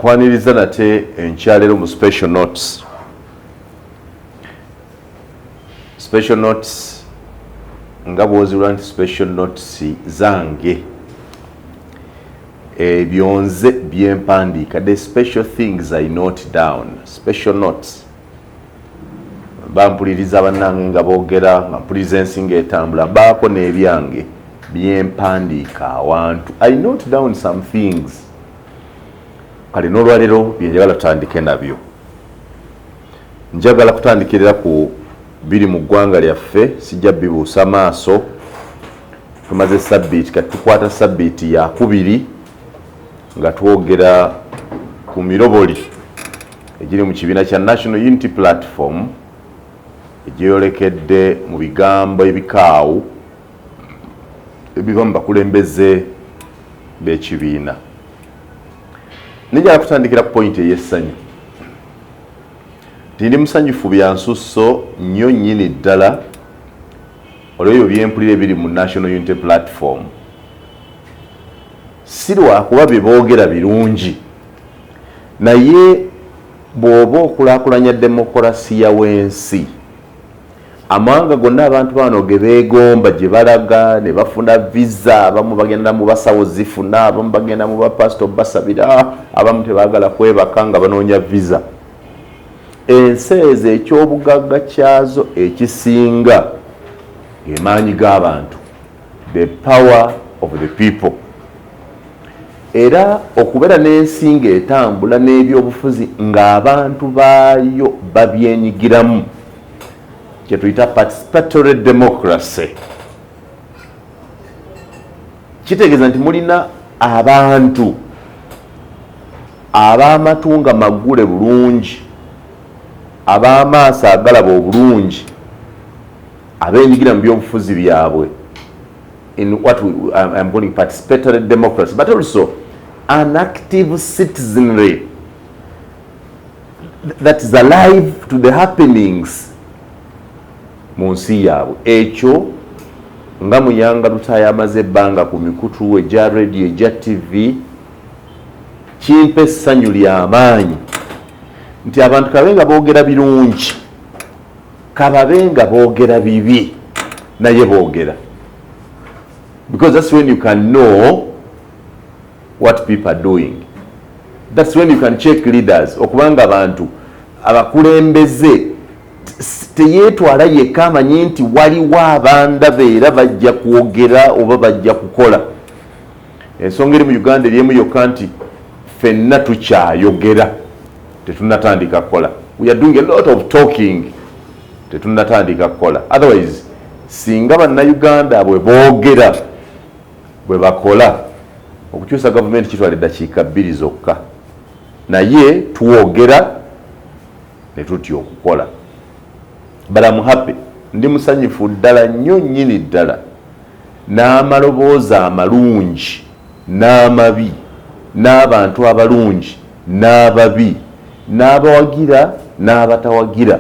Nkwaniriza nate enkyaleero mu Special Notes. Special Notes, nga bwozibula nti Special Notes zange, ebyo nze byempandiika, the special things I note down, Special Notes. Bampuliriza bannange nga boogera, nga mpuliriza ensi ng'etambula, mbaako n'ebyange byempandiika awantu. I note down some things. Kale n'olwaleero byenjagala tutandike nabyo, njagala kutandikirira ku biri mu ggwanga lyaffe. Sijja bibuusa maaso. Tumaze sabbiiti, kati tukwata sabbiiti yakubiri nga twogera ku miroboli egiri mu kibiina kya National Unity Platform, egyeyolekedde mu bigambo ebikaawu ebiva mu bakulembeze b'ekibiina. Njagala kutandikira ku point ey'essanyu nti ndi musanyufu byansusso nnyo nnyini ddala olw'ebyo byempulira ebiri mu National Unity Platform. Si lwakuba bye boogera birungi, naye bw'oba okulaakulanya demokurasiya w'ensi, amawanga gonna abantu bano ge beegomba, gye balaga ne bafuna visa, abamu bagenda mu basawo zifuna, abamu bagenda mu bapasito basabira, abamu tebaagala kwebaka nga banoonya visa. Ensi ezo ekyobugagga kyazo ekisinga gemaanyi g'abantu, the power of the people. Era okubeera n'ensi ng'etambula n'ebyobufuzi ng'abantu baayo babyenyigiramu, kyetuyita participatory democracy, kitegeeza nti mulina abantu ab'amatu nga maggule bulungi, ab'amaaso agalaba obulungi, abenyigira mu byobufuzi byabwe in what I'm calling participatory democracy, but also an active citizenry that is alive to the happenings mu nsi yaabwe. Ekyo nga Muyanga Lutaaya amaze ebbanga ku mikutu egya radio, egya TV, kimpa essanyu ly'amaanyi nti abantu kabe nga boogera birungi, kababe nga boogera bibi, naye boogera, because that's when you can know what people are doing. That's when you can check leaders. Okubanga abantu abakulembeze teyeetwala yekka, amanyi nti waliwo abandaba era bajja kwogera oba bajja kukola. Ensonga eri mu Uganda eryemu yokka nti ffenna tukyayogera, tetunnatandika kukola. We are doing a lot of talking, tetunnatandika kukola. Otherwise, singa Bannayuganda bwe boogera bwe bakola, okukyusa gavumenti kitwala eddakiika 2 zokka. Naye twogera ne tutya okukola. But I'm happy, ndi musanyufu ddala nnyo nnyini ddala n'amaloboozi amalungi n'amabi, n'abantu abalungi n'ababi, n'abawagira n'abatawagira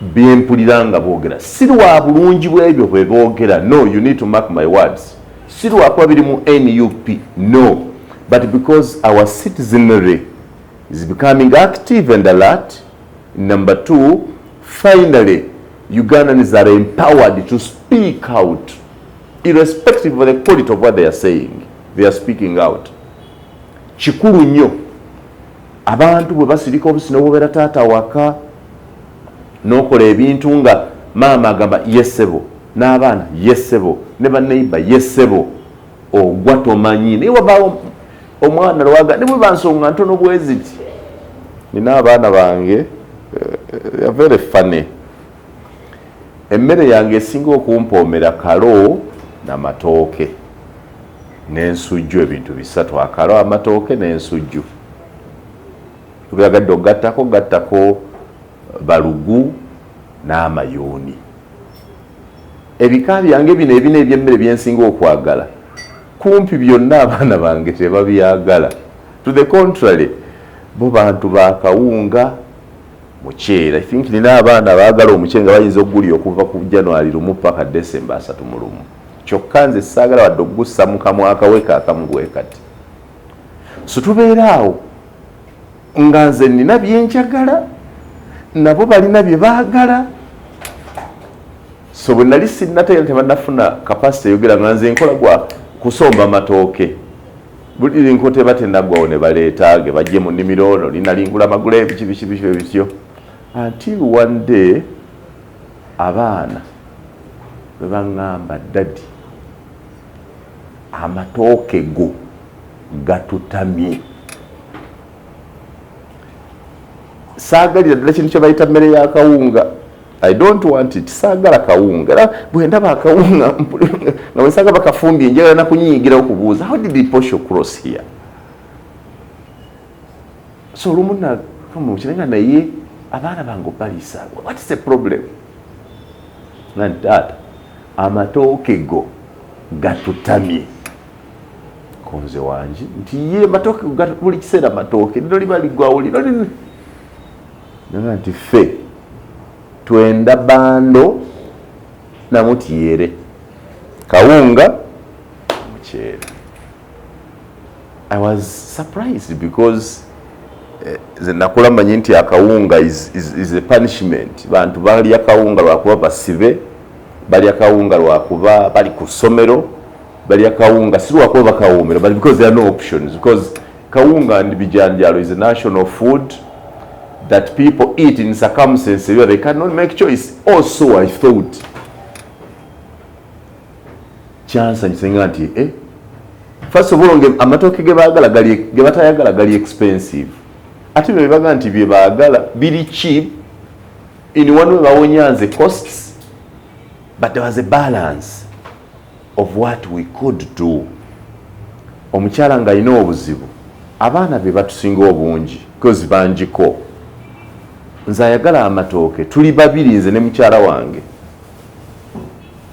byempulira nga boogera. Si lwa bulungi bwebyo bwe boogera, no, you need to mark my words, si lwakuba biri mu NUP, no, but because our citizenry is becoming active and alert. Number two, finally Ugandans are empowered to speak out. Irrespective of the quality of what they are saying, they are speaking out. Kikulu nnyo. Abantu bwe basirika obusi, nobubeera taata waka n'okola ebintu nga maama agamba yesebo, n'abaana yesebo, ne baneiba yesebo, ogwa tomanyi. Naye wabaawo omwana lwaga ne bwe bansonga ntono bweziti. Nina abaana bange, very funny. Emmere yange esinga okumpoomera kalo n'amatooke n'ensujju, ebintu bisatu: akalo, amatooke n'ensujju. Tubyagadde okugattako gattako balugu n'amayuuni. Ebika byange bino ebina ebyemmere byensinga okwagala, kumpi byonna abaana bange tebabyagala. To the contrary, bo bantu bakawunga, muceere. I think nina abaana baagala omuceere nga bayinza okugulya okuva ku January 1 paka December 31. Kyokka nze saagala wadde okugussa mu kamwa akaweka akamu bwe kati. So tubeera awo. Nga nze nina byenjagala, nabo balina bye baagala. So bwe nali sinnateera, tebannafuna capacity eyogera, nga nze nkola gwa kusomba matooke. Buli nkota eba tenaggwawo ne baleeta ge bajje mu nnimiro, ono linalingula magule, biki biki biki bityo, until one day abaana bwe baŋŋamba, "Daddy, amatooke go gatutamye." Saagalira ddala kintu kye bayita mmere ya kawunga. I don't want it. Saagala kawunga, era bwe ndaba akawunga nga bwe nsanga bakafumbye, njagala nakunyiigira okubuuza, "How did the posho cross here?" So olumu namukirenga, naye abaana bange obaliisa, what is the problem? Nga nti, "Taata, amatooke go gatutamye." Konze wangi nti ye matooke buli kiseera matooke, lino liba liggwawo, lino naga nti ffe twenda bando namutyere, kawunga, mukyere. I was surprised because nze nakula manyi nti akawunga is a punishment. Bantu balya kawunga lwakuba basibe, balya kawunga lwakuba bali ku ssomero, balya kawunga si lwakuba bakawuumira, but because there are no options, because kawunga and bijanjalo is a national food that people eat in circumstances where they cannot make choice. Also I thought kyansanyusa nga nti first of all nge amatooke ge baagala gali, ge batayagala gali expensive, ate bye baga nti bye baagala biri cheap. In one way bawonya nze costs, but there was a balance of what we could do. Omukyala ng'alina obuzibu, abaana be batusinga obungi because bangiko. Nze ayagala amatooke tuli babiri, nze ne mukyala wange,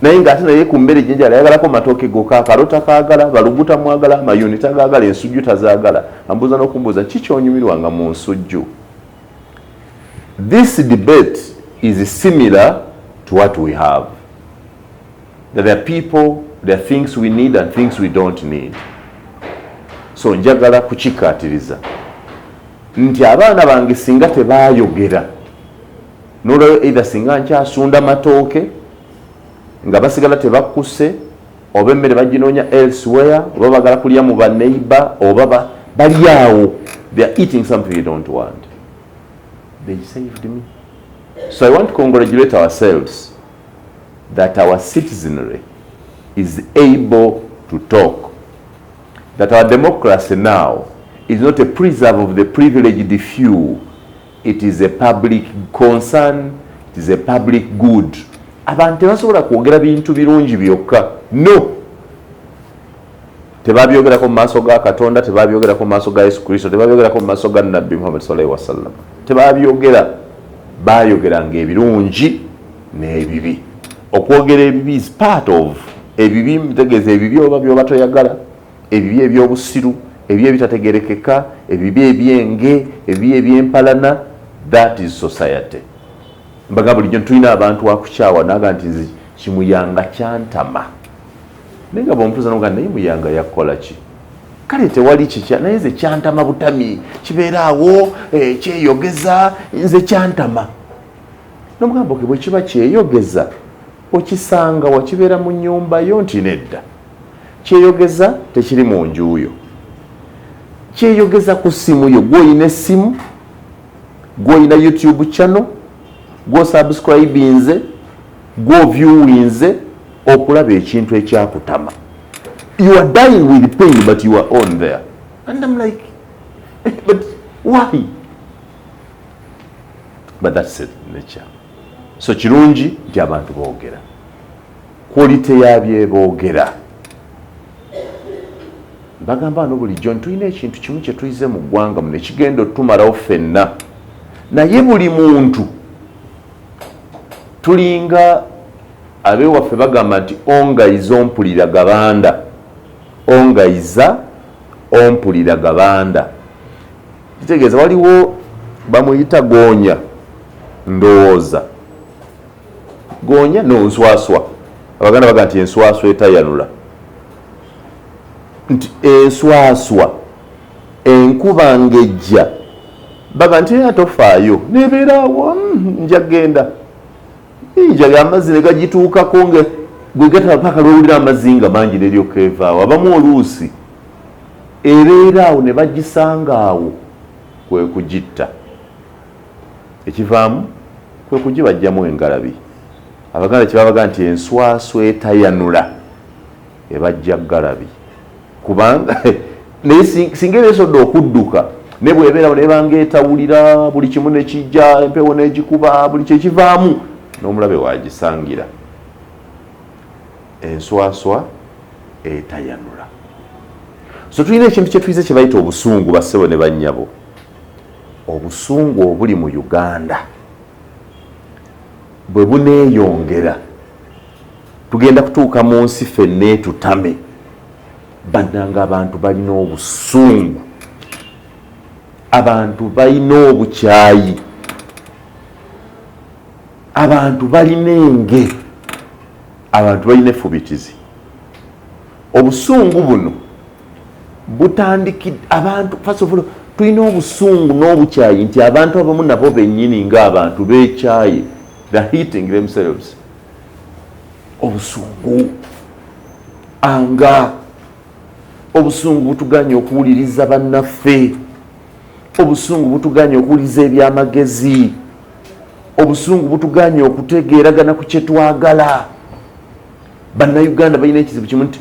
naye ngaate naye ku mmere gyenjala ayagalako matooke gokka, akalo takaagala, balugu tamwagala, amayuni tagaagala, ensujju tazaagala. Ambuuza n'okumbuuza, "Ki kyonyumirwanga mu nsujju?" This debate is similar to what we have, that there are people, there are things we need and things we don't need. So njagala kukikkaatiriza nti abaana bange singa tebaayogera nolwayo, either singa nkyasunda matooke nga basigala tebakkuse, oba emmere baginoonya elsewhere, oba bagala kulya mu baneighbor, oba bali awo, they are eating something they don't want. They saved me. So I want to congratulate ourselves that our citizenry is able to talk, that our democracy now is not a preserve of the privileged few. It is a public concern, it is a public good. Abantu tebasobola kwogera bintu birungi byokka, no. Tebabyogerako mu maaso ga Katonda, tebabyogerako mu maaso ga Yesu Kristo, tebabyogerako mu maaso ga Nabbi Muhammad sallallahu wasallam. Tebabyogera, bayogeranga ebirungi n'ebibi. Okwogera ebibi is part of ebibi, ntegeeza ebibi oba byoba toyagala, ebibi ebyobusiru, ebibi ebitategerekeka, ebibi ebyenge, ebibi ebyempalana. That is society. Mbaga bulijjo tulina abantu akukyawa naga nti nze kimuyanga kyantama, naye nga bwomutuuza noga, "Naye Muyanga yakola ki?" Kale tewali kikya, naye nze kyantama butami, kibeera awo kyeyogeza, nze kyantama. Nomugamba, "Okay, bwe kiba kyeyogeza okisanga wakibeera mu nnyumba yo?" Nti nedda, kyeyogeza tekiri mu njuyo, kyeyogeza ku ssimu yo. Gwoyina essimu, gwoyina YouTube channel, gwosubscribinze, gwoviewinze okulaba ekintu ekyakutama. You are dying with pain, but you are on there, and I'm like, "But why?" But that's it, nature. So kirungi nti abantu boogera, quality yabyeboogera. Bagamba wano bulijjo nti tulina ekintu kimu kye tuyize mu ggwanga muno ekigenda otumalawo ffenna, naye buli muntu tulinga abewaffe bagamba nti ongayiza ompulira gabanda, ongayiza ompulira gabanda. Kitegeeza waliwo bamuyita goonya, ndowooza goonya no nswaswa. Abaganda baga nti enswaswa etayanula, nti enswaswa enkuba ngejja. Baga nti era tofaayo, nebeeraawo, nja genda njaga amazzi ne gagituukako nga gwe gataba paka lwowulira amazzi nga mangi neryoka evaawo. Abamu oluusi ebeera awo ne bagisanga awo, kwe kugitta, ekivaamu kwe kugibajjamu engalabi. Abaganda kyebabaga nti enswaswa etayanula ebajja galabi, kubanga naye singa era esodde okudduka ne bwebeerawo nebanga etawulira buli kimu nekijja, empewo negikuba, buli kyekivaamu n'omulabe wagisangira. Enswaswa etayanula. So tulina ekintu kyetuyize kye bayita obusungu. Bassebo ne bannyabo, obusungu obuli mu Uganda bwe buneeyongera, tugenda kutuuka mu nsi ffenna etutame. Bannanga, abantu balina obusungu, abantu balina obukyayi, abantu balina enge, abantu balina effubitizi. Obusungu buno butandikidde abantu. First of all, tulina obusungu n'obukyayi nti abantu abamu nabo bennyini ng'abantu beekyaye, the hating themselves. Obusungu anga obusungu butuganye okuwuliriza bannaffe, obusungu butuganye okuwuliriza ebyamagezi, obusungu butuganye okutegeeragana ku kyetwagala. Bannayuganda balina ekizibu kimu nti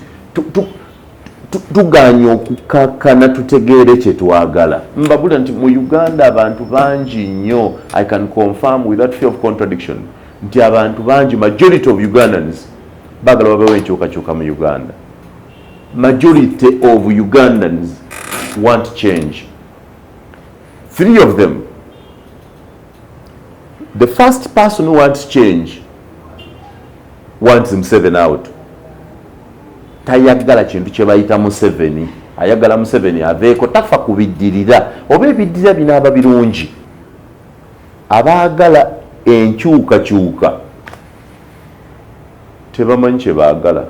tuganye okukakkana tutegeere kyetwagala. Mbabula nti mu Uganda abantu bangi nnyo, I can confirm without fear of contradiction nti abantu bangi, majority of Ugandans, baagala babewo enkyukakyuka mu Uganda. Majority of Ugandans want change. Three of them: the first person who wants change wants Museveni out. Tayagala kintu kye bayita Museveni, ayagala Museveni aveeko, tafa kubiddirira oba ebiddirira binaaba birungi. Abaagala enkyukakyuka tebamanyi kye baagala.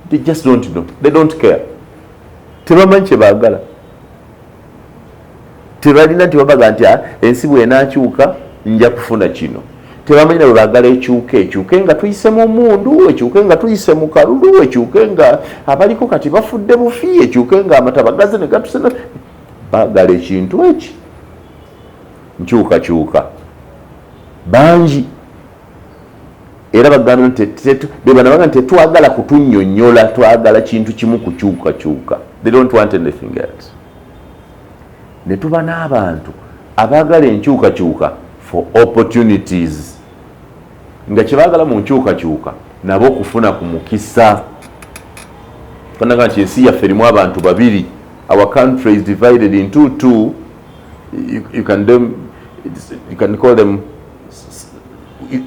They just don't know, they don't care, tebamanyi kye baagala. Tebalina nti babaga nti, "Ah, ensi bw'enaakyuka nja kufuna kino." Tebamanyi na bwe baagala ekyuke. Ekyuke nga tuyise mu mundu, ekyuke nga tuyise mu kalulu, ekyuke nga abaliko kati bafudde bufi, ekyuke nga amataba gaze ne gatusena. Baagala ekintu eki nkyukakyuka bangi, era bagamba nti bebanabaga nti tetwagala kutunnyonnyola, twagala kintu kimu, kukyukakyuka. They don't want anything else. Ne tuba n'abantu abaagala enkyukakyuka for opportunities, nga kyebaagala mu nkyukakyuka nabo okufuna ku mukisa. Fanaga nti ensi yaffe erimu abantu babiri. Our country is divided into two. You can call them,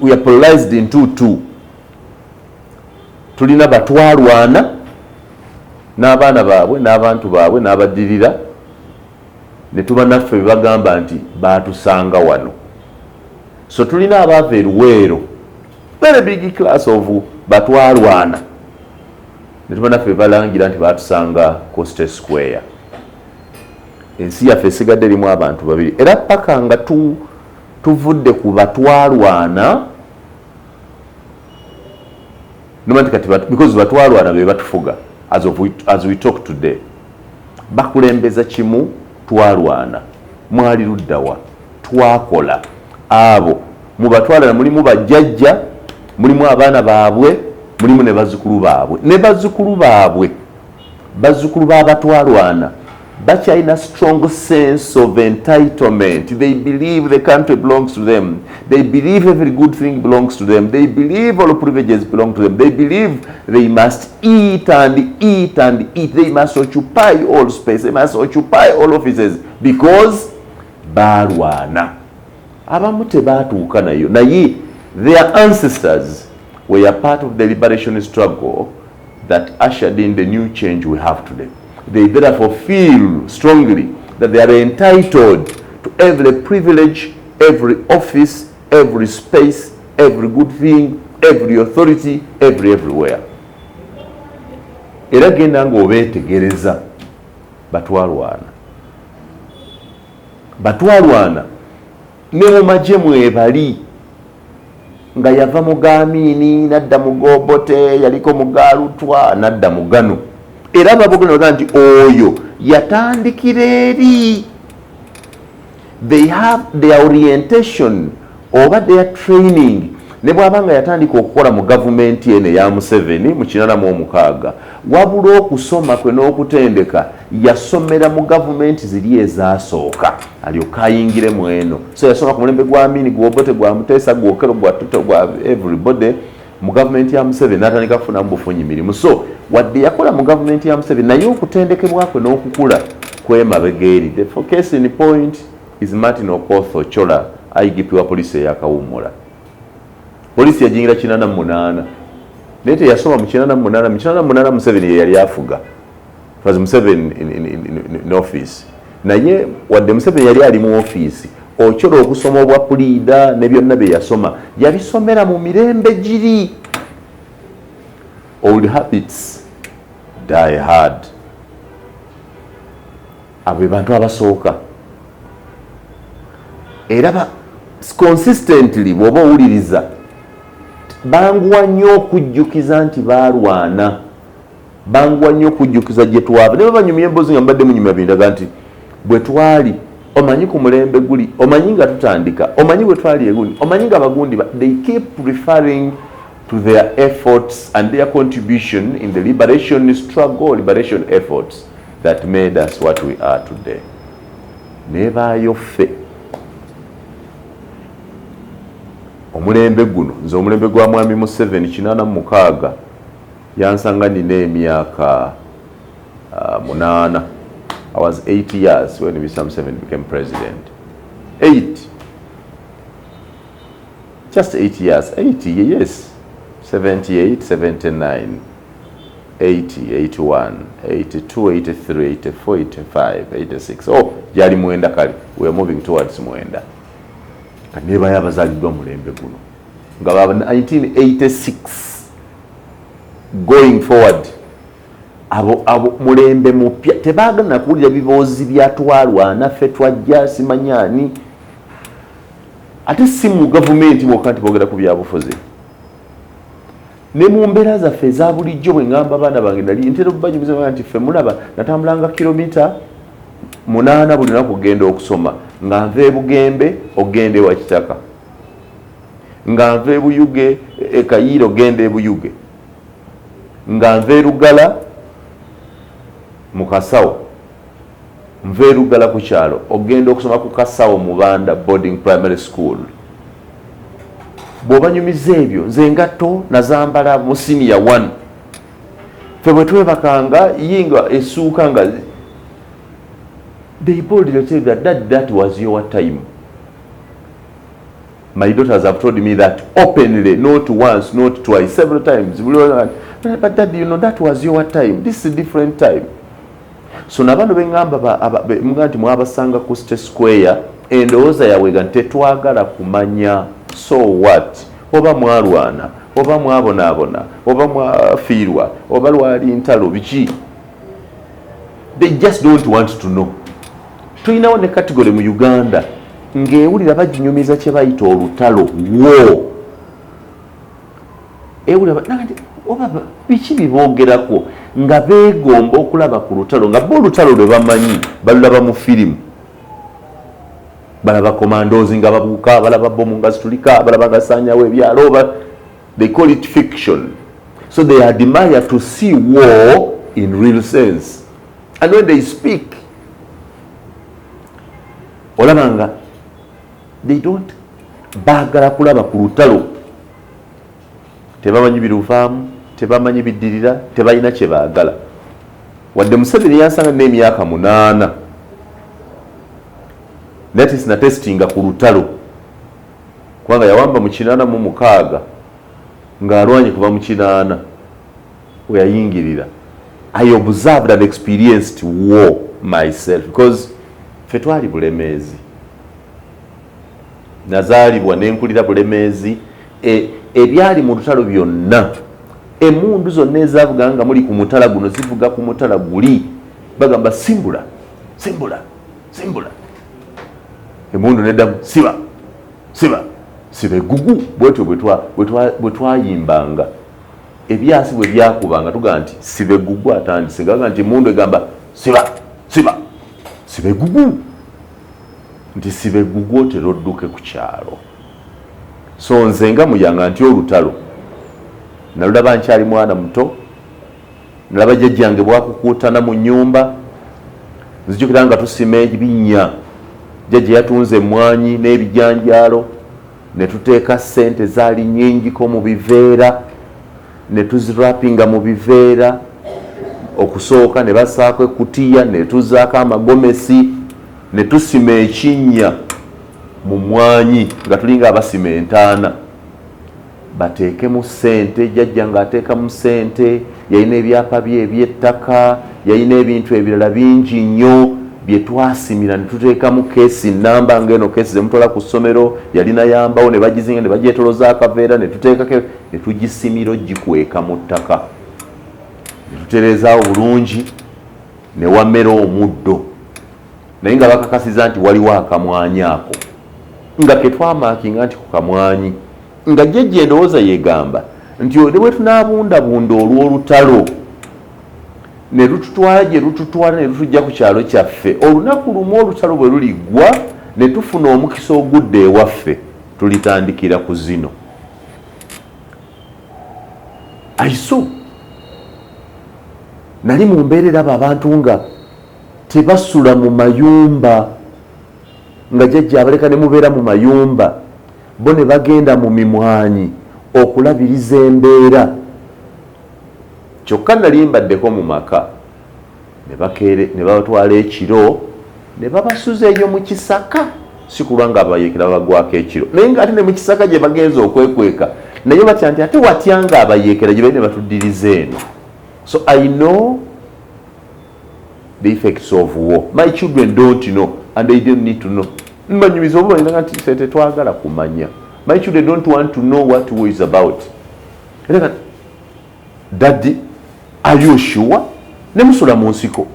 we are polarized into two. Tulina batwalwana n'abaana baabwe n'abantu baabwe n'abaddirira, ne tuba naffe bebagamba nti batusanga wano. So tulina abaava eruweero, very big class of batwalwana, ne tuba naffe bebalangira nti batusanga Coast Square. Ensi yaffe esigadde erimu abantu babiri, era paka nga tuvudde ku batwalwana noma nti kati because batwalwana be batufuga. As we talk today, bakulembeza kimu: twalwana, mwali luddawa, twakola. Abo mubatwalana mulimu bajjajja, mulimu abaana baabwe, mulimu ne bazzukulu baabwe, ne bazzukulu baabwe, bazzukulu b'abatwalwana bakyalina strong sense of entitlement. They believe the country belongs to them. They believe every good thing belongs to them. They believe all privileges belong to them. They believe they must eat and eat and eat. They must occupy all space, they must occupy all offices, because balwana. Abamu tebaatuuka nayo, naye their ancestors were part of the liberation struggle that ushered in the new change we have today. They therefore feel strongly that they are entitled to every privilege, every office, every space, every good thing, every authority, every everywhere. Era genda ng'obeetegereza, batwalwana. Batwalwana ne mu magye mwebali, nga yava mu g'Amiini nadda mu g'Obote, yaliko mu g'Alutwa nadda mu gano. Era babogera nti oyo yatandikira eri. They have their orientation oba their training. Ne bw'aba nga yatandika okukola mu gavumenti eno eya Museveni mu 86, wabula okusoma kwe n'okutendeka yasomera mu gavumenti ziri ezasooka, alyoka ayingire mu eno. So yasoma ku mulembe gwa Amini, gwa Obote, gwa Muteesa, gwa Okello, gwa Tuto, gwa everybody. Mu gavumenti ya Museveni n'atandika kufunamu bufunyi mirimu. So wadde yakola mu gavumenti ya Museveni, naye okutendekebwa kwe n'okukula kwemabega eri. The case in point is Martin Okoth Ochola, IGP wa poliisi eyakawummula. Poliisi yajingira 88, naye teyasoma mu 88. Mu 88 Museveni ye yali afuga, was Museveni in office. Naye wadde Museveni yali ali mu ofiisi, Ochola okusoma obwa puliida ne byonna bye yasoma yabisomera mu mirembe giri. Old habits die hard. Abo be bantu abasooka, era ba consistently bw'oba owuliriza, banguwa nnyo okujjukiza nti baalwana, banguwa nnyo okujjukiza gye twava. Ne babanyumya emboozi nga mbadde munyumya bindaga nti bwe twali, omanyi ku mulembe guli, omanyi nga tutandika, omanyi bwe twali egundi, omanyi nga bagundi. They keep referring to their efforts and their contribution in the liberation struggle, liberation efforts that made us what we are today. Nebaayo ffe omulembe guno. Nze omulembe gwa Mwami Museveni 86 yansanga nina emyaka 8. I was 8 years when Mr. Museveni became president. 8, just 8 years. 80, yes, 78, 79, 80, 81, 82, 83, 84, 85, 86. Oh, gyali mwenda. Kale we are moving towards mwenda. Nebayo abazaaliddwa mulembe guno nga ba 1986 going forward, abo mulembe mupya, tebaagala nakuwulira biboozi byatwalwana, ffe twajja simanyani. Ate si mu gavumenti mwokka nti boogera ku byabufuzi, ne mu mbeera zaffe eza bulijjo. Bwe ŋŋamba abaana bange, nali ntera okubanyumiza nti ffe mulaba natambulanga kilomita 8 buli lunaku okugenda okusoma, nga nva ebugembe okugenda ewa Kitaka, nga nva ebuyuge ekayiira okugenda ebuyuge, nga nva erugala mu Kasawo, nva erugala ku kyalo okugenda okusoma ku Kasawo mu Banda Boarding Primary School. Bw'obanyumiza ebyo, nze engatto nazambala mu senior one. Ffe bwe twebakanga ye nga essuuka nga they boldly tell that, that that was your time. My daughters have told me that openly, not once, not twice, several times. But Daddy, you know that was your time, this is a different time. So nabano beŋŋamba muga nti mwabasanga ku State Square, endowooza yaabwe ga nti tetwagala kumanya. So what, oba mwarwana, oba mwabonaabona, oba mwafiirwa, oba lwali ntalo biki, they just don't want to know. Tulinawo ne category mu Uganda ng'ewulira baginyumiza kye bayita olutalo, wo ewulira oba biki biboogerako, nga beegomba okulaba ku lutalo, nga bo olutalo lwe bamanyi balulaba mu firimu. Balaba commandos nga babuuka, balaba bomu nga zitulika, balaba nga sanyawo ebyalo. They call it fiction. So they admire to see war in real sense, and when they speak, olaba nga they don't, baagala kulaba ku lutalo. Tebamanyi biruvaamu, tebamanyi biddirira, tebalina kye baagala. Wadde Museveni yansanga n'emyaka 8, naye tesinatestinga ku lutalo, kubanga yawamba mu 86, ng'alwanye kuva mu 80 we yayingirira. I observed and experienced war myself, because ffe twali Bulemeezi. Nazaalibwa nenkulira Bulemeezi. Ebyali mu lutalo byonna, emundu zonna ezavuga nga muli ku mutala guno, zivuga ku mutala guli, bagamba simbula, simbula, simbula. Emundu neddamu, "Siba, siba, siba egugu." Bwetyo bwe twayimbanga. Ebyasi bwe byakubanga, tugamba nti, "Siba egugu atandise." Gaga nti emundu egamba, "Siba, siba, siba egugu," nti siba egugu otera odduke ku kyalo. So nze nga Muyanga nti olutalo nalulaba nkyali mwana muto. Nalaba jjajjange bwakukuutana mu nnyumba. Nzijukira nga tusima ebinnya, jjajja yatunze emmwanyi n'ebijanjaalo, ne tuteeka ssente zaali nnyingiko mu biveera, ne tuzirapinga mu biveera okusooka, ne basaako ekutiya, ne tuzaako amagomesi, ne tusima ekinnya mu mwanyi nga tulinga abasima entaana, bateekemu ssente. Jjajja ng'ateekamu ssente, yalina ebyapa bye eby'ettaka, yalina ebintu ebirala bingi nnyo bye twasimira, ne tuteekamu keesi namba ng'eno keesi zemutwala ku ssomero. Yalina yambawo, ne bagizinga, ne bagyetoloza akaveera, ne tuteekako, ne tugisimira ogikweka mu ttaka, ne tutereezaawo bulungi, ne wamera omuddo, naye nga bakakasiza nti waliwo akamwanyi ako nga ketwamaakinga nti ku kamwanyi. Nga jjajja endowooza yegamba nti ne bwe tunaabundabunda olw'olutalo ne lututwala gye lututwala, ne lutujja ku kyalo kyaffe, olunaku lumu olutalo bwe luliggwa ne tufuna omukisa ogudda ewaffe, tulitandikira ku zino. Aiso nali mu mbeera eraba abantu nga tebasula mu mayumba, nga jjajja abaleka ne mubeera mu mayumba, bo ne bagenda mu mimwanyi okulabiriza embeera. Kyokka nali mbaddeko mu maka ne bakeere ne babatwala ekiro ne babasuza eyo mu kisaka, si kulwa nga abayeekera bagwako ekiro. Naye nga ate ne mu kisaka gye bagenza okwekweka naye batya nti ate watya nga abayeekera gye bali ne batuddiriza eno. So I know the effects of war. My children don't know and they don't need to know. Mbanyumiza oba balinaga nti ffe tetwagala kumanya. My children don't want to know what war is about. Era, "Daddy, are you sure? Ne musula mu nsiko,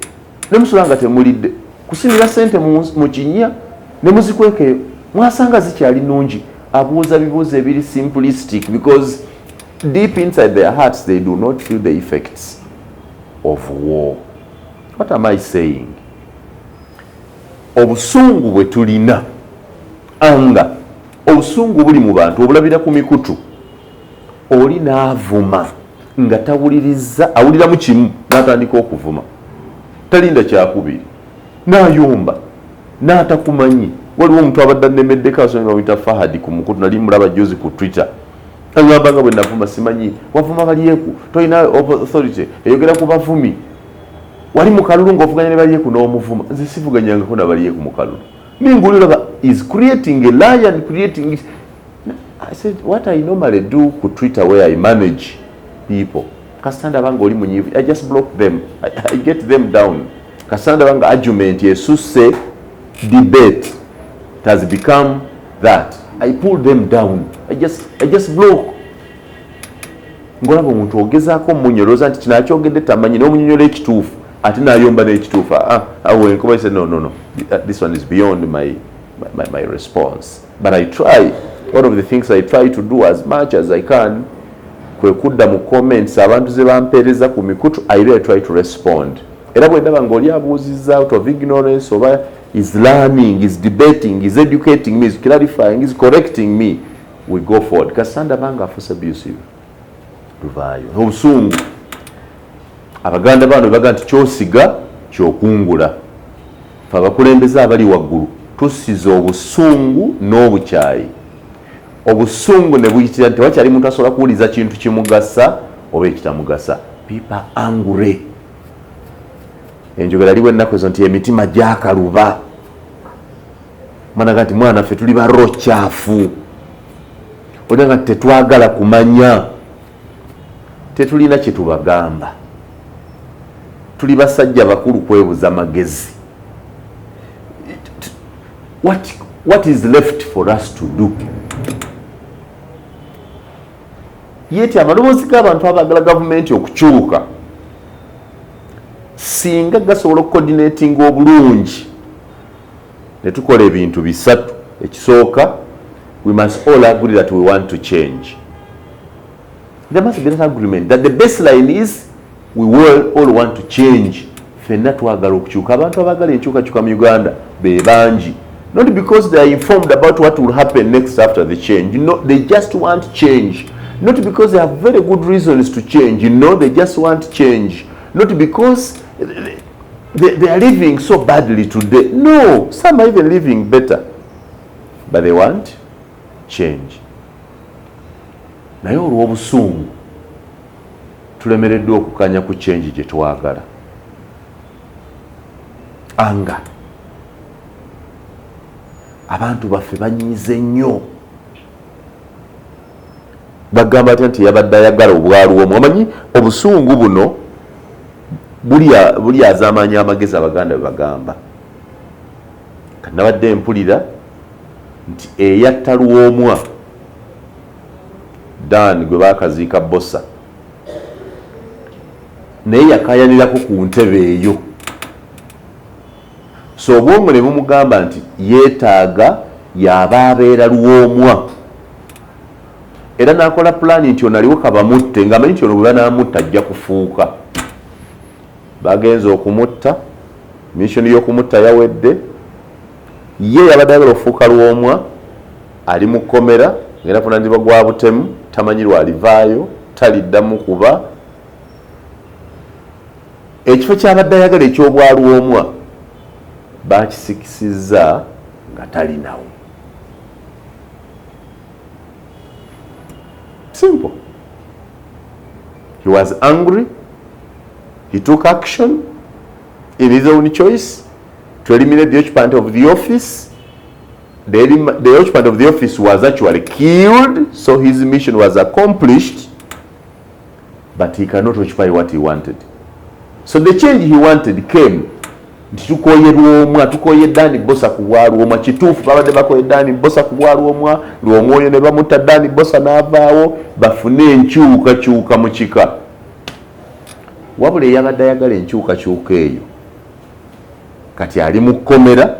ne musula nga temulidde, kusimira sente mu kinnya ne muzikwekeyo, mwasanga zikyali nnungi?" Abuuza bibuuzo ebiri simplistic because deep inside their hearts they do not feel the effects of war. What am I saying? Obusungu bwe tulina, anga obusungu buli mu bantu, obulabira ku mikutu. Oli n'avuma nga tawuliriza, awuliramu kimu n'atandika okuvuma, talinda kyakubiri, n'ayomba n'atakumanyi. Waliwo omuntu abadde anemeddeko, asonyi bamuyita Fahadi ku mukutu, nali mulaba juzi ku Twitter, agamba nga bwe navuma. Simanyi wavuma Balyeku, tolina authority eyogera ku bavumi. Wali mu kalulu ng'ovuganya ne Balyeku n'omuvuma. Nze sivuganyangako na Balyeku mu kalulu. Ninguli olaba is creating a lie and creating it. I said what I normally do ku Twitter where I manage people, kasita ndaba nga oli munyiivu, I just block them. I get them down. Kasita ndaba nga argument esusse, debate, it has become that, I pull them down. I just block. Ngolaba omuntu ogezaako omunyoloza nti kino akyogedde tamanyi, n'omunyonyola ekituufu, ate n'ayomba n'ekituufu. Ah, awo enkuba say, "No, no, no, this one is beyond my response." But I try. One of the things I try to do as much as I can kwe kudda mu comments abantu ze bampeereza ku mikutu. I really try to respond. Era bwe ndaba ng'oli abuuzizza out of ignorance oba is learning, is debating, is educating me, is clarifying, is correcting me, we go forward. Kasita ndaba nga afuuse abusive, tuvaayo. Obusungu, Abaganda bano baga nti kyosiga kyokungula. Fe abakulembeze abali waggulu tusiza obusungu n'obukyayi, obusungu ne buyitira nti tewakyali muntu asobola kuwuliza kintu kimugasa oba ekitamugasa. People angry. Enjogera aliwo ennaku ezo nti emitima gyakaluba. Mwanaga nti mwana ffe tuli barokyafu, olanga nti tetwagala kumanya, tetulina kyetubagamba, tuli basajja bakulu kwebuza magezi. What is left for us to do? Yeti amaloboozi g'abantu abaagala gavumenti okukyuka, singa gasobola okucoordinatinga obulungi. Ne tukola ebintu bisatu. Ekisooka, we must all agree that we want to change. There must be that agreement that the baseline is we will all want to change. Ffenna twagala okukyuka. Abantu abaagala enkyukakyuka mu Uganda be bangi, not because they are informed about what will happen next after the change. No, they just want change. Not because they have very good reasons to change. No, they just want change. Not because they are living so badly today. No, some are even living better, but they want change. Naye olw'obusungu tulemereddwa okukanya ku change gye twagala. Anga abantu baffe banyiize nnyo, bagamba atya nti yabadde ayagala obwalwomu. Omanyi obusungu buno bulyazaamaanya amagezi. Abaganda bwe bagamba. Kati nabadde mpulira nti eyatta Lwomwa Dan gwe bakaziika Bosa, naye yakayanirako ku ntebe eyo. So obwongo ne bumugamba nti yeetaaga yaba abeera Lwomwa, era n'akola pulaani nti ono aliwo kabamutte, ng'amanyi nti ono bwe banaamutta ajja kufuuka. Bagenza okumutta, mission y'okumutta yawedde. Ye yabadde ayagala okufuuka Lwomwa ali mu kkomera, ngenda vunanizibwa gwa butemu, tamanyi lwalivaayo, taliddamu kuba ekifo kyabadde ayagala ekyobwalwomwa bakisikisizza nga talinawo. Simple. He was angry, he took action in his own choice to eliminate the occupant of the office. The occupant of the office was actually killed, so his mission was accomplished, but he cannot occupy what he wanted. So the change he wanted came nti tukoye Lwomwa, tukoye Dani Bosa ku bwa Lwomwa. Kituufu, babadde bakoye Dani Bosa ku bwa Lwomwa, Lwomwoyo ne bamutta, Dani Bosa n'avaawo, bafune enkyukakyuka mu kika. Wabula eyabadde ayagala enkyukakyuka eyo kati ali mu kkomera,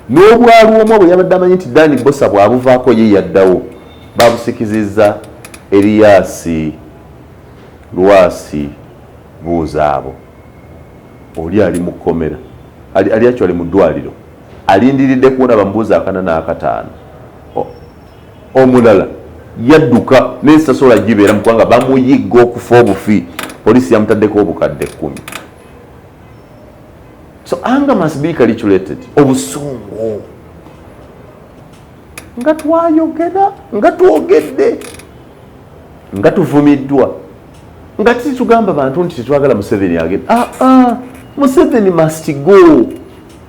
n'obwalwomwa bwe yabadde amanyi nti Dani Bosa bw'abuvaako ye yaddawo, babusikizizza Eriyasi Lwasi Buuzaabo. Oli ali mu kkomera, ali actually mu ddwaliro, alindiridde kuwona, bamubuuza akana n'akataano. Omulala yadduka naye tasobola gibeera mu kubanga bamuyigga okufa obufi, poliisi yamutaddeko obukadde 10. So anger must be calculated. Obusungu nga twayogera, nga twogedde, nga tuvumiddwa, nga titugamba bantu nti tetwagala Museveni agenda. Ah, ah, Museveni must go.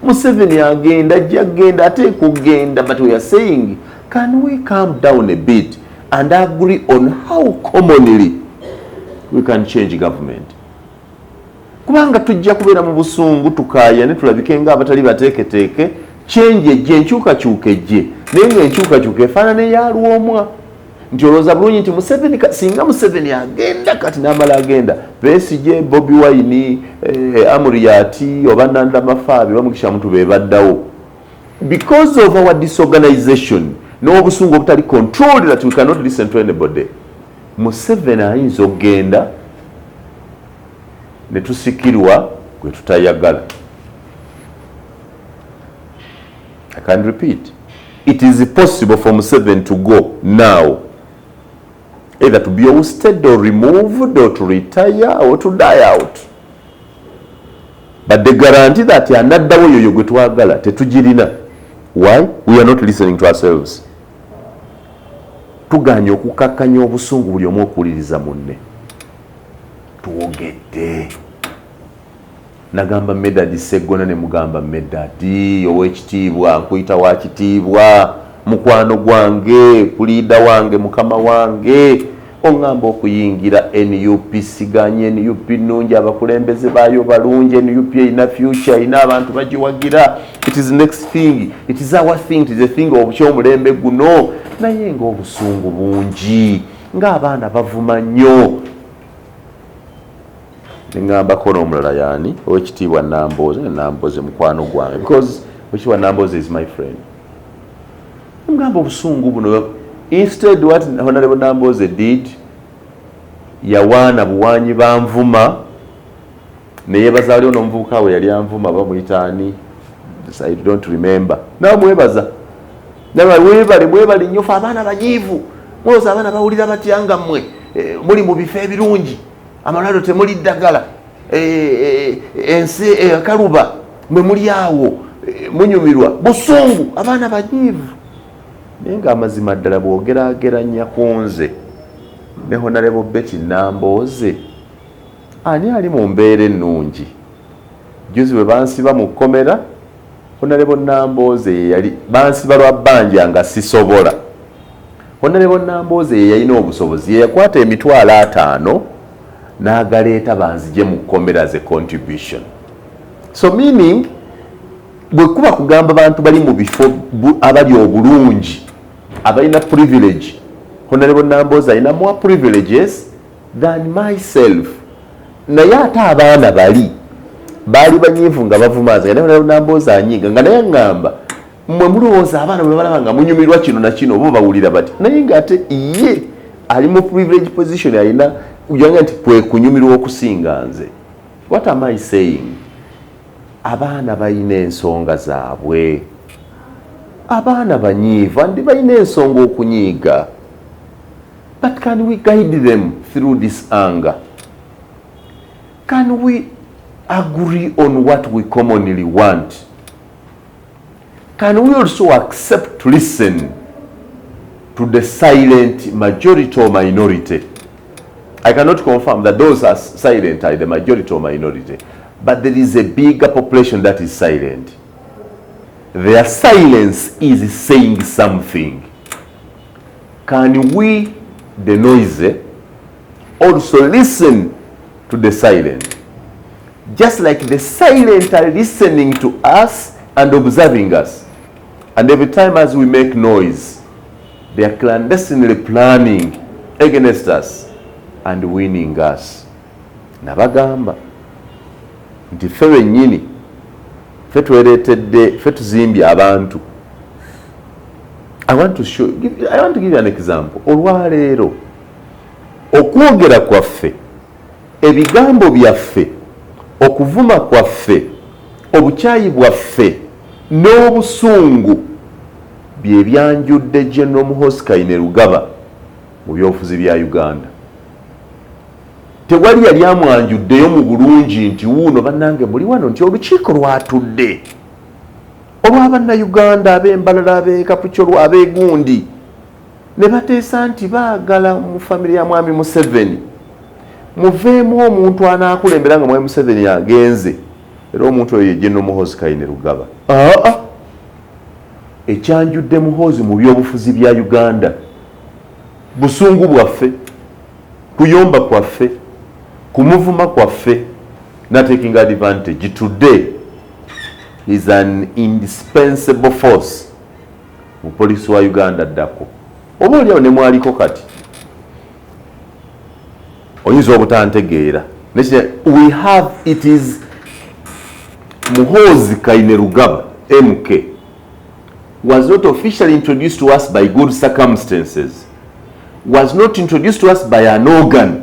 Museveni agenda, ajja genda, ateeka okugenda, but we are saying, can we calm down a bit and agree on how commonly we can change government? Kubanga tujja kubeera mu busungu, tukaayane, tulabike nga abatali bateeketeeke. Change ejje, enkyukakyuka ejje, naye nga enkyukakyuka efaanana eyalwomwa, nti olowooza bulungi nti Museveni, singa Museveni agenda kati n'amala agenda, Besigye, Bobi Wine, Amuriat oba Nandala Mafabi, bamugisha muntu be baddawo. Because of our disorganization n'obusungu obutali controlled that we cannot listen to anybody, Museveni ayinza okugenda ne tusikirwa gwe tutayagala. I can repeat, it is possible for Museveni to go now, either to be ousted or removed or to retire or to die out, but the guarantee that anaddawo yoyo gwe twagala tetugirina. Why? We are not listening to ourselves. Tuganye okukakkanya obusungu, buli omu okuwuliriza munne. Twogedde, nagamba Medadi Seggona, ne mugamba, "Medadi ow'ekitiibwa, nkuyita wa kitiibwa, mukwano gwange, puliida wange, mukama wange, oŋŋamba okuyingira NUP. Siganye, NUP nnungi, abakulembeze baayo balungi, NUP erina future, erina abantu bagiwagira. It is next thing, it is our thing, it is a thing okyomulembe guno. Naye ng'obusungu bungi, ng'abaana bavuma nnyo." Neŋŋambako n'omulala, yaani owekitiibwa Nambooze. Namboze mukwano gwange, because Okiwa Namboze is my friend. Mugamba obusungu buno. Instead, what Honorable Namboze did, yawaana buwanyi, banvuma neyebaza. Waliwo n'omuvubuka we yali anvuma, bamuyita ani? I don't remember. Namwebaza, webale, mwebale nnyo. Fe abaana banyiivu, mulowooza abaana bawulira batya nga mmwe muli mu bifo ebirungi, amalwaliro temuli ddagala, ensi ekaluba, mwe muli awo munyumirwa busungu, abaana banyiivu. Naye nga amazima ddala bwogerageranya ku nze ne Honorable Betty Nambooze, ani ali mu mbeera ennungi? Juzi bwe bansiba mu kkomera, Honorable Nambooze yeyali bansiba lwa bbanja nga sisobola. Honorable Nambooze ye yalina obusobozi, ye yakwata 50,000 n'agaleeta banzije mu kkomera ze contribution. So meaning, bwe kuba kugamba bantu bali mu bifo abali obulungi, abalina privilege, Honorable Nambooze alina more privileges than myself. Naye ate abaana bali baali banyiivu nga bavumaza, naye Honorable Nambooze anyiiga nga naye aŋŋamba, mmwe mulowooza abaana bwe balaba nga munyumirwa kino na kino, oba bawulira bati? Naye ng'ate ye ali mu privilege position, alina ujanga nti kwe kunyumirwa okusinga nze. What am I saying? Abaana balina ensonga zaabwe, abaana banyiivu andi balina ensonga okunyiiga, but can we guide them through this anger? Can we agree on what we commonly want? Can we also accept to listen to the silent majority or minority? I cannot confirm that those are silent are the majority or minority, but there is a bigger population that is silent. Their silence is saying something. Can we, the noisy, also listen to the silent? Just like the silent are listening to us and observing us. And every time as we make noise, they are clandestinely planning against us and winning us. Nabagamba nti ffe bennyini ffe twereetedde, ffe tuzimbye abantu. I want to give you an example. Olwaleero okwogera kwaffe, ebigambo byaffe, okuvuma kwaffe, obukyayi bwaffe n'obusungu bye byanjudde General Muhoozi Kainerugaba mu byobufuzi bya Uganda. Tewali yali amwanjuddeyo mu bulungi nti wuuno bannange muli wano, nti olukiiko lwatudde olw'abannayuganda ab'embalala, ab'ekapukyolwa, ab'egundi, ne bateesa nti baagala mu famire ya Mwami Museveni muveemu omuntu anaakulembera nga Mwami Museveni agenze, era omuntu oyo ye General Muhoozi Kainerugaba. Aa, ekyanjudde Muhoozi mu byobufuzi bya Uganda busungu bwaffe, kuyomba kwaffe, kumuvuma kwaffe, na taking advantage. Today is an indispensable force mu polisi wa Uganda ddako, oba oliawo ne mwaliko kati oyinza obutantegeera. We have, it is Muhoozi Kainerugaba, MK, was not officially introduced to us by good circumstances, was not introduced to us by an organ,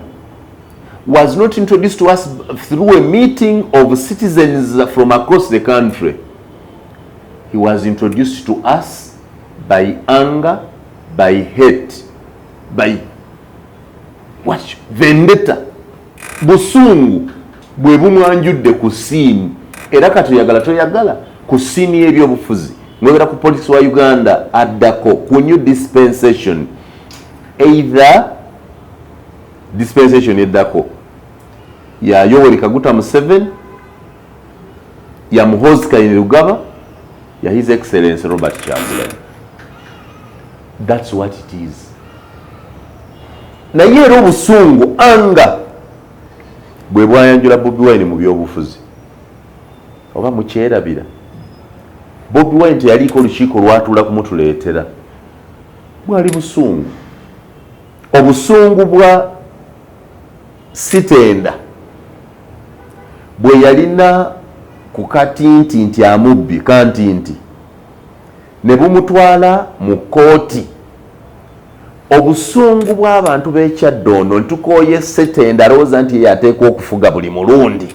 was not introduced to us through a meeting of citizens from across the country. He was introduced to us by anger, by hate, by what? Vendetta. Busungu bwe bumwanjudde ku scene, era kati oyagala toyagala, ku scene y'ebyobufuzi mwebera ku politics wa Uganda addako ku new dispensation, either dispensation eddako ya Yoweri Kaguta Museveni, ya Muhoozi Kainerugaba, ya His Excellence Robert Kyagulanyi. That's what it is. Naye era obusungu anga bwe bwayanjula Bobi Wine mu byobufuzi, oba mukyerabira? Bobi Wine teyaliiko olukiiko lwatuula kumutuleetera, bwali busungu, obusungu bwa Sitenda bwe yalina ku katinti nti amubbi kantinti. Ne bumutwala mu kkooti. Obusungu bw'abantu b'e Kyaddondo, ntukooye Setenda alowooza nti ye ateekwa okufuga buli mulundi,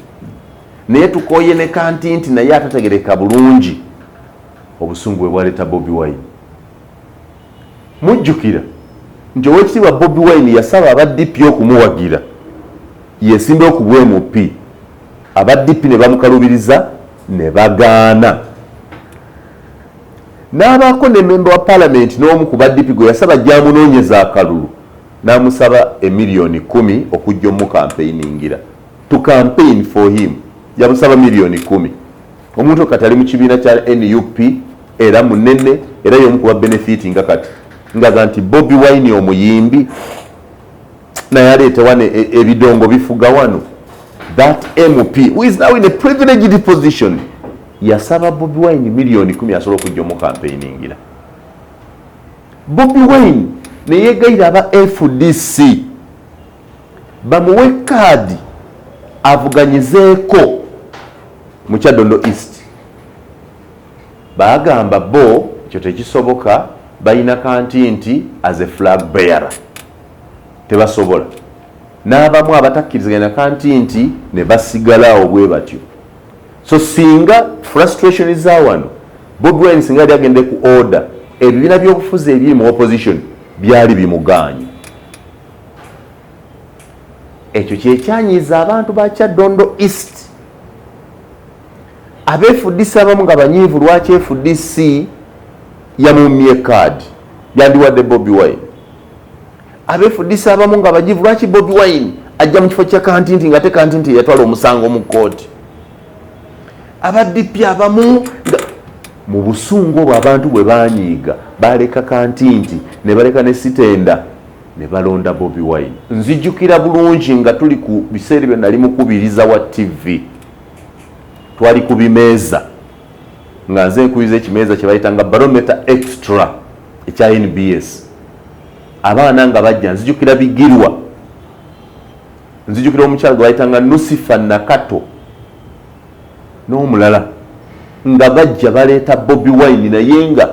naye tukooye ne Kantinti naye atategereka bulungi. Obusungu bwe bwaleeta Bobi Wine. Mujjukira nti Owekitiibwa Bobi Wine yasaba aba DP okumuwagira yesimbewo ku bwa MP, aba DP ne bamukalubiriza ne bagaana. N'abaako ne memba wa palamenti n'omu ku ba DP gwe yasaba gyamunoonyeza akalulu, n'amusaba 10 million okujja omukampeiningira, to campaign for him. Yamusaba 10 million. Omuntu kati ali mu kibiina kya NUP, era munene, era y'omu kuba benefitinga kati ngaga nti Bobi Wine omuyimbi naye aleeta wano ebidongo bifuga wano. That MP who is now in a privileged position yasaba Bobi Wine 10 million asobola okujja omukampeiningira. Bobi Wine neyegayira aba FDC bamuwe kaadi avuganyizeeko mu Kyaddondo East. Bagamba bo ekyo tekisoboka, balina Kantinti as a flag bearer, tebasobola. N'abamu abatakkiriziganya Kantinti ne basigalawo bwe batyo. So singa frustration za wano, Bobi Wine singa yali agende ku order, ebibiina by'obufuzi ebiri mu opposition byali bimugaanye. Ekyo kyekyanyiiza abantu ba Kyaddondo East. Aba FDC abamu nga banyiivu, lwaki FDC yamumye kaadi, yandiwadde Bobi Wine? Aba FDC abamu nga banyiivu, lwaki Bobi Wine ajja mu kifo kya Kantinti, nga te Kantinti yatwala omusango mu kooti? Aba DP abamu nga mu busungu obwo, abantu bwe banyiiga baleka Kantinti ne baleka ne Sitenda ne balonda Bobi Wine. Nzijukira bulungi nga tuli ku biseera ebyo nali mukubiriza wa TV, twali ku bimeeza nga nze nkubiriza ekimeeza kye bayitanga Barometer Extra ekya NBS. Abaana nga bajja, nzijukira Bigirwa, nzijukira omukyala gwe bayitanga Nusifa Nakato n'omulala, nga bajja baleeta Bobi Wine, naye nga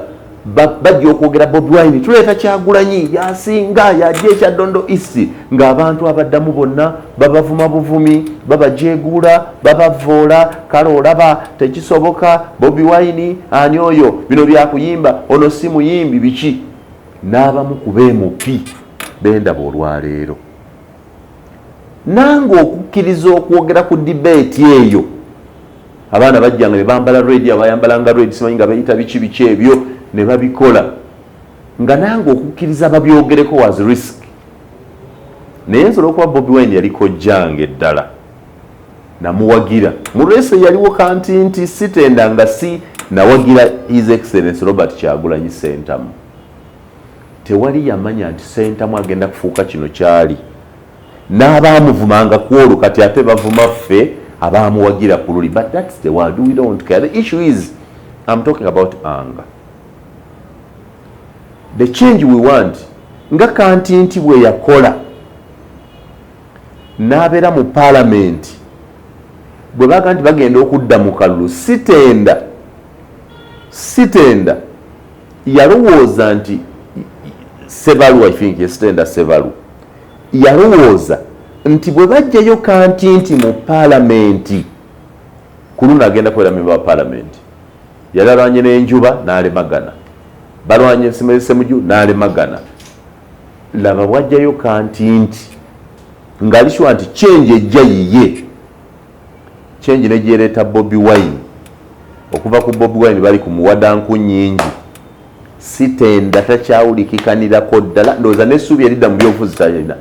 bajja okwogera Bobi Wine, tuleeta Kyagulanyi, yasinga, yajja e Kyaddondo East, ng'abantu abaddamu bonna babavuma buvumi, babajeeguula, babavoola. Kale olaba tekisoboka, Bobi Wine ani oyo, bino byakuyimba, ono si muyimbi, biki. N'abamu ku ba MP bendaba olwaleero nange okukkiriza okwogera ku debate eyo, abaana bajjanga ne bambala red, abayambalanga red, simanyi nga bayita biki biki ebyo ne babikola, nga nange okukkiriza babyogereko was risk. Naye nsobola okuba Bobi Wine yaliko jjange ddala namuwagira mu race yaliwo Kantinti, Sitenda, nga si nawagira His Excellence Robert Kyagulanyi Sentamu. Tewali yamanya nti Sentamu agenda kufuuka kino kyali. N'abaamuvumanga ku olwo kati ate bavuma ffe abamuwagira ku luli. But that's the world, we don't care. The issue is, I'm talking about anger. The change we want, nga Kantinti bwe yakola n'abeera mu paalamenti, bwe baga nti bagenda okudda mu kalulu, Sitenda yalowooza nti Sebalu, I think ye Sitenda Sebalu, yalowooza nti bwe bajjayo Kantinti mu paalamenti ku luno agenda kubeera memba wa paalamenti. Yali alwanye n'enjuba n'alemagana, balwanye Semuju n'alemagana. Laba bwajjayo Kantinti ng'ali sure nti change ejja yiye. Change negyereeta Bobi Wine. Okuva ku Bobi Wine bali ku muwadanku nnyingi, Sitenda takyawulikikanirako ddala. Ndowooza n'essuubi eridda mu byobufuzi talina.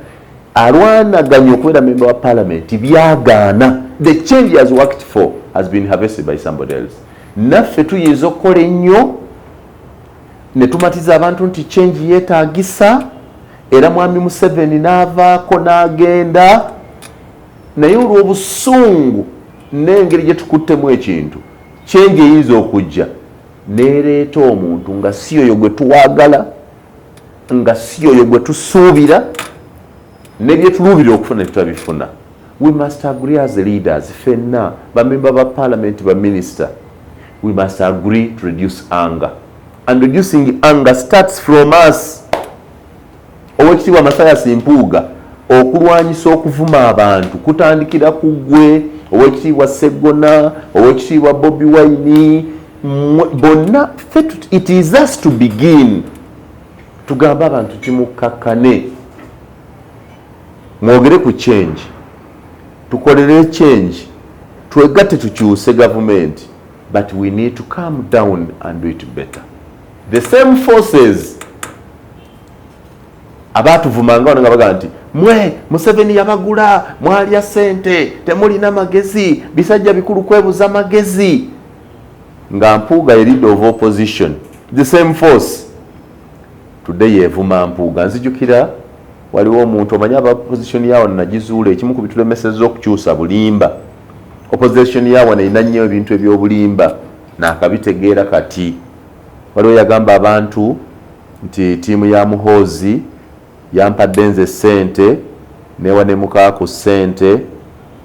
Alwanaganye okubeera memba wa parliament, byagaana. The change he has worked for has been harvested by somebody else. Naffe tuyinza okukola ennyo ne tumatiza abantu nti change yeetaagisa, era mwami Museveni n'avaako n'agenda, naye olw'obusungu n'engeri gye tukuttemu ekintu, change eyinza okujja neereeta omuntu nga si oyo gwe tuwaagala, nga si oyo gwe tusuubira, ne bye tuluubira okufuna tetutabifuna. We must agree as leaders, ffenna bamemba ba parliament, baminisita, we must agree to reduce anger. And reducing anger starts from us. Owekitiibwa Mathias Mpuuga, okulwanyisa okuvuma abantu kutandikira ku ggwe, Owekitiibwa Seggona, Owekitiibwa Bobi Wine, bonna. It is us to begin. Tugambe abantu timukkakkane, mwogere ku change, tukolere change, twegatte tukyuse gavumenti, but we need to calm down and do it better. The same forces abatuvumanga wano nga bagamba nti mwe Museveni yabagula, mwalya sente, temulina magezi, bisajja bikulu kwebuza magezi, nga Mpuuga ye leader of opposition, the same force today yevuma Mpuuga. Nzijukira waliwo omuntu, omanyi aba opposition yawo nagizuula, ekimu ku bitulemesezza okukyusa bulimba. Opposition yawo erina nnyo ebintu ebyobulimba, nakabitegeera. Kati waliwo yagamba abantu nti ttiimu ya Muhoozi yampadde nze ssente, newa ne mukaaku ssente,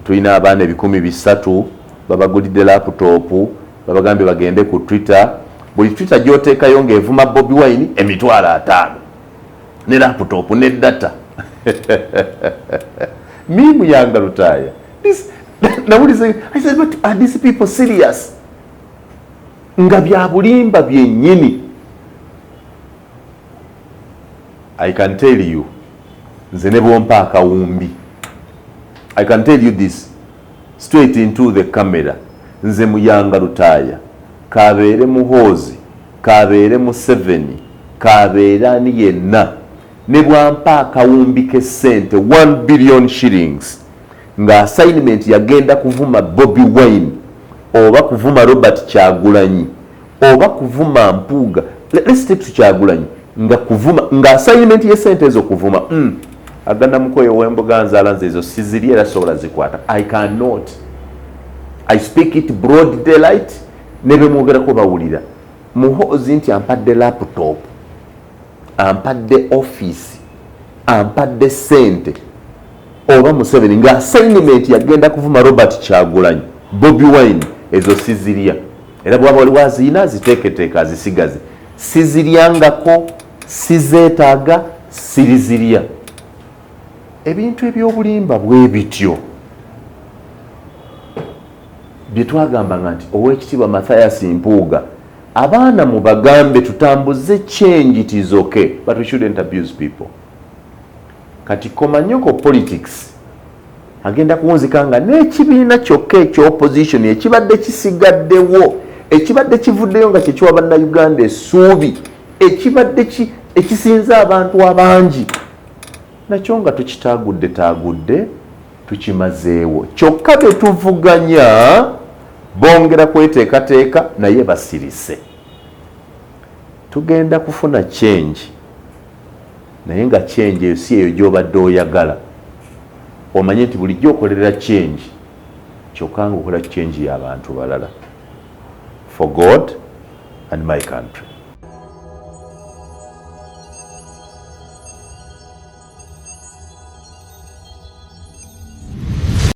tulina abaana 300,000, babagulidde laptop, babagambye bagende ku Twitter, buli Twitter gyoteekayo ng'evuma Bobi Wine 50,000 ne laptop ne data. Me, Muyanga Lutaaya, nawulize, I said, "But are these people serious?" Nga bya bulimba byennyini. I can tell you, nze ne bwompa akawumbi, I can tell you this straight into the camera, nze Muyanga Lutaaya, kabeere Muhoozi, kabeere Museveni, kabeere ani yenna, ne bwampa akawumbi k'essente 1 billion shillings nga assignment yagenda kuvuma Bobi Wine oba kuvuma Robert Kyagulanyi oba kuvuma Mpuuga, let's take to Kyagulanyi, nga kuvuma, nga assignment y'essente ezo kuvuma, aganda mukoyo w'emboga nzaala, nze ezo siziri era sobola zikwata. I cannot. I speak it broad daylight, ne bemwogerako bawulira. Muhoozi nti ampadde laptop, ampadde office, ampadde sente, oba Museveni nga assignment yagenda kuvuma Robert Kyagulanyi, Bobi Wine, ezo sizirya. Era bwaba waliwo aziina, aziteeketeeka, azisigaze. Siziryangako, sizeetaaga, sirizirya. Ebintu ebyobulimba bwe bityo bye twagambanga nti Oweekitiibwa Mathias Mpuuga, abaana mubagambe tutambuze change. It is okay, but we shouldn't abuse people. Kati komanyoko politics agenda kuwunzika nga n'ekibiina kyokka ekyopposition ekibadde kisigaddewo, ekibadde kivuddeyo nga kyekiwa Bannayuganda essuubi, ekibadde ekisinza abantu abangi, nakyo nga tukitaagudde taagudde, tukimazeewo. Kyokka betuvuganya bongera kweteekateeka, naye basirise. Tugenda kufuna change, naye nga change eyo si eyo gy'obadde oyagala. Omanye nti bulijjo okolerera change, kyokka nga okola change y'abantu balala. For God and my country.